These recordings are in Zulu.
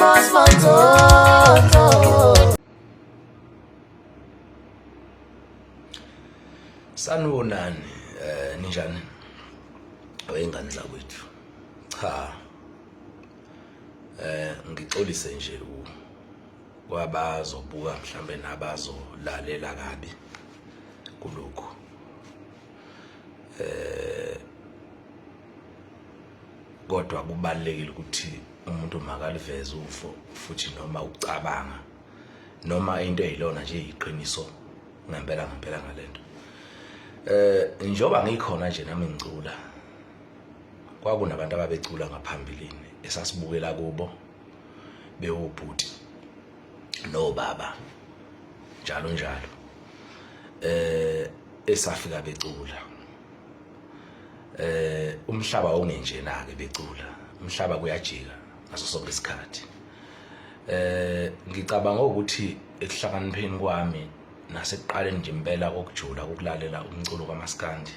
Mos Manzonzo. Sanibonani ninjani? Wengane zakwethu. Cha. Ngixolise nje kwabazobuka mhlambe nabazolalela kabi kulokhu. Kodwa kubalekile ukuthi umuntu makaliveze uvo futhi noma ukucabanga noma into eyilona nje iqiniso ngempela ngempela ngalento. Njoba ngikhona nje nami ngicula, kwakunabantu ababecula ngaphambilini esasibukela kubo bewubhuti nobaba njalo njalo, esafika becula. Umhlaba ungenjena ke becula, umhlaba kuyajika ngaso sonke isikhathi. Ngicabanga ukuthi ekuhlakanipheni kwami nasekuqaleni nje impela kokujula kokulalela umculo kaMaskandi,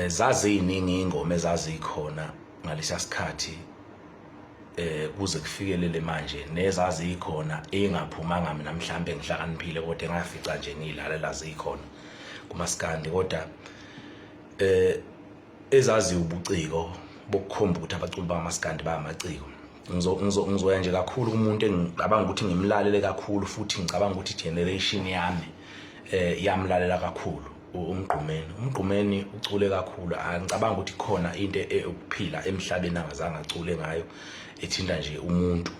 zaziningi ingoma ezazikhona ngalesa sikhathi kuze kufikelele manje, nezazikhona engaphumanga mina mhlambe ngihlakaniphile kodwa engafica nje ngilalela zikhona kuMaskandi, kodwa ezazi ubuciko bokukhomba ukuthi abaculi bakaMaskandi bayamaciko. Ngizoya nje kakhulu kumuntu engicabanga ukuthi ngimlalele kakhulu futhi ngicabanga ukuthi generation yami yamlalela kakhulu, uMgqumeni. UMgqumeni ucule kakhulu, angicabanga ukuthi khona into ukuphila emhlabeni angazange acule ngayo ethinta nje umuntu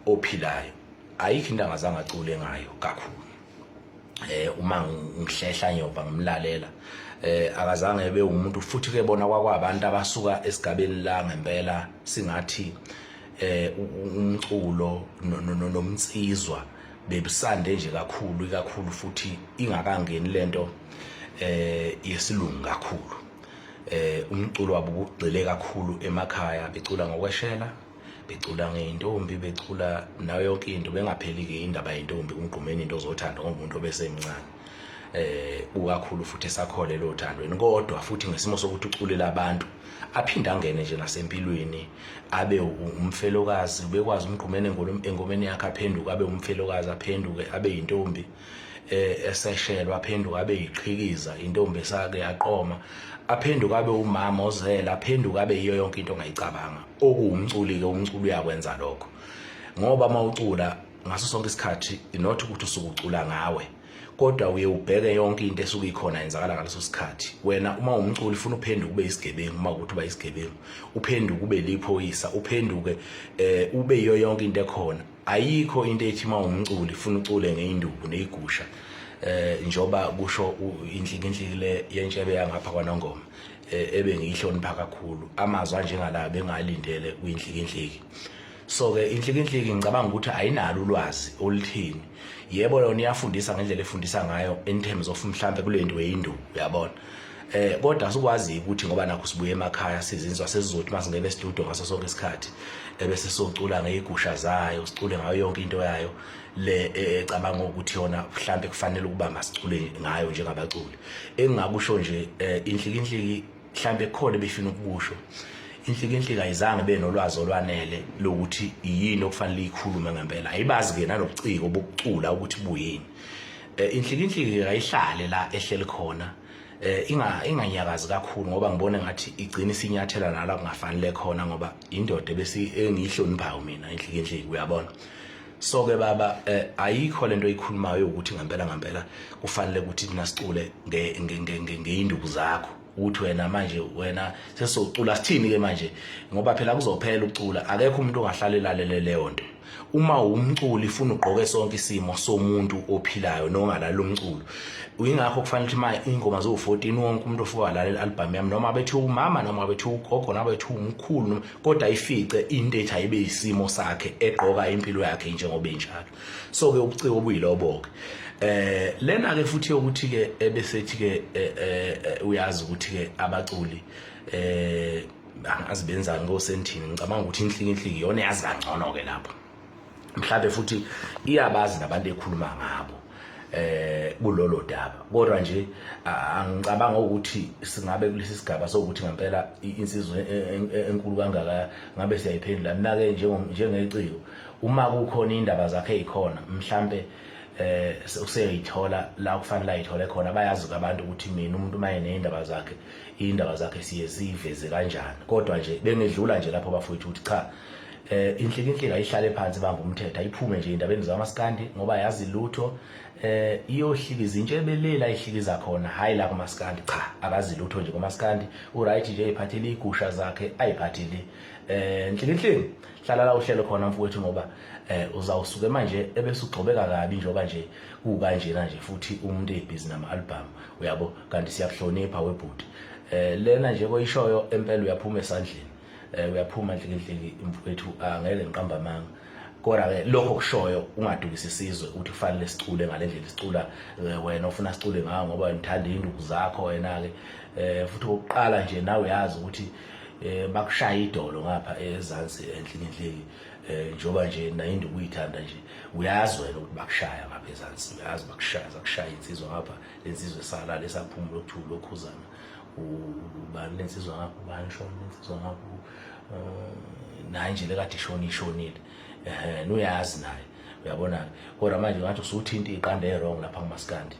ophilayo. Ayikho into angazange acule ngayo kakhulu. Uma ngihlehla nyoba ngimlalela, akazange ebe umuntu futhi ke bona kwakwabantu abasuka esigabeni la ngempela singathi umculo nomnsizwa bebusande nje kakhulu ikakhulu futhi ingakangeni lento yesilungu kakhulu. Umculo wabo ugxile kakhulu emakhaya, becula ngokweshela, becula ngeyintombi, becula nayo yonke into, bengapheli ke indaba yentombi uMgqumeni, into zothando ngoba umuntu obesemncane ukakhulu futhi esakholelwa othandweni, kodwa futhi ngesimo sokuthi uculela abantu aphinde angene nje nasempilweni abe umfelokazi. Ubekwazi uMgqumeni engomeni yakhe aphenduke abe umfelokazi, aphenduke abe yintombi eseshelwa, aphenduke abe yiqhikiza intombi esake yaqoma, aphenduke abe umama ozela, aphenduke abe yiyo yonke into ongayicabanga. Okuwumculi ke, umculi uyakwenza lokho ngoba uma ucula ngaso sonke isikhathi not ukuthi usuke ucula ngawe, kodwa uye ubheke yonke into esuke ikhona yenzakala ngaleso sikhathi. Wena uma umculi ufuna uphenduke ube isigebengu, uma ukuthi uba isigebengu uphenduke ube liphoyisa, uphenduke ube yiyo yonke into ekhona. Ayikho into ethi uma umculi ufuna ucule ngeinduku neyigusha, njoba kusho inhlikinhliki le yentshebe yangapha kwaNongoma, ebe ngiyihlonipha kakhulu. Amazwi anjengala bengalindele kwinhlikinhliki. So ke inhlikinhliki ngicabanga ukuthi ayinalo ulwazi oluthini. Yebo, yona iyafundisa ngendlela efundisa ngayo in terms of mhlambe kulento yeinduku, uyabona, kodwa sikwazi ukuthi ngoba nakho sibuye emakhaya sizinswa, sesizothi masingena e-studio ngaso sonke isikhathi ebese socula ngeyigusha zayo, sicule ngayo yonke into yayo le ecabanga ukuthi yona mhlambe kufanele ukuba masicule ngayo njengabaculi. Engingakusho nje, inhlikinhliki mhlambe khona ebefuna ukukusho, inhlikinhliki ayizange benolwazi olwanele lokuthi yini okufanele ikhulume ngempela, ayibazi ke nanobuciko bokucula ukuthi buyini. Inhlikinhliki ayihlale la ehleli khona, inganyakazi kakhulu ngoba ngibone ngathi igcina isinyathela nala kungafanele khona, ngoba indoda ebesi engiyihloniphayo mina inhlikinhliki, uyabona. So ke baba, ayikho lento oyikhulumayo ukuthi ngempela ngempela kufanele ukuthi thina sicule ngeinduku zakho, ukuthi wena manje wena sesocula sithini ke manje, ngoba phela kuzophela ukucula. Akekho umuntu ongahlala elalele leyo nto. Uma umculi ufuna ugqoke sonke isimo somuntu ophilayo nongalala umculo. Ingakho kufanele ukuthi ma ingoma ziwu-14 wonke umuntu ofika walalela i-album yami, noma bethi umama, noma bethi ugogo, noma bethi umkhulu, kodwa ifice into ethi ayibe isimo sakhe, egqoka impilo yakhe njengoba injalo. So ke ubuciko obuyilobo ke lena ke futhi yokuthi ke ebesethi ke uyazi ukuthi ke abaculi angazi benzani kosentini. Ngicabanga ukuthi inhlikinhliki iyona yazi kangcono ke lapho, mhlawumbe futhi iyabazi nabantu ekhuluma ngabo. eh kulolo daba. Kodwa nje angicabanga ukuthi singabe kulesi sigaba sokuthi ngempela insizwa e, e, e, enkulu kangaka ngabe siyayiphendula. Mina ke njengeciko uma kukhona indaba zakhe ezikhona mhlambe eh useyithola la kufanele ayithole khona, bayazi abantu ukuthi mina umuntu maye nezindaba zakhe, indaba zakhe siye siveze kanjani. Kodwa nje bengidlula nje lapho bafowethu ukuthi cha, inhlikinhliki ayihlale phansi, bamba umthetho, ayiphume nje indabeni zamaskandi ngoba yazi lutho. Iyohlikiza intshebeleli ayihlikiza khona, hayi la kumaskandi. Cha, akazi lutho nje kumaskandi, uright nje, ayiphathele igusha zakhe, ayiphathele. Nhlikinhliki, hlala la uhlelo khona mfowethu, ngoba uzawusuke manje ebese ugxobeka kabi njengoba nje kukanjena nje, futhi umuntu ebhizi nama album, uyabo. Kanti siyakuhlonipha webhuti. Lena nje koyishoyo empela uyaphuma esandleni, uyaphuma nhlikinhliki mfowethu, angeke ngiqamba amanga. Kodwa ke lokho kushoyo ungadukisa isizwe ukuthi kufanele sicule ngalendlela isicula wena ufuna sicule ngayo, ngoba ngithanda induku zakho wena ke. Futhi okokuqala nje nawe uyazi ukuthi bakushaya idolo ngapha ezansi enhlikinhliki, njengoba nje nayo induku uyithanda nje, uyazi wena ukuthi bakushaya ngapha ezansi, uyazi bakushaya, zakushaya insizwa ngapha, lensizwa esala lesaphumula okuthula lokhuzana ubani, lensizwa ngapha ubani shona, lensizwa ngapha naye nje lekade ishona ishonile, uyazi naye, uyabona. Kodwa manje ngathi usuthinta iqanda e-wrong lapha kumaskandi.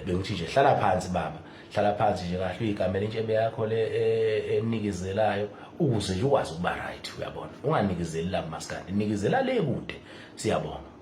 Bengithi nje hlala phansi baba, hlala phansi nje kahle, uyikamela intshebe yakho le enikizelayo ukuze nje ukwazi ukuba right, uyabona. Unganikezeli la kumaskandi, nikezela le kude. Siyabonga.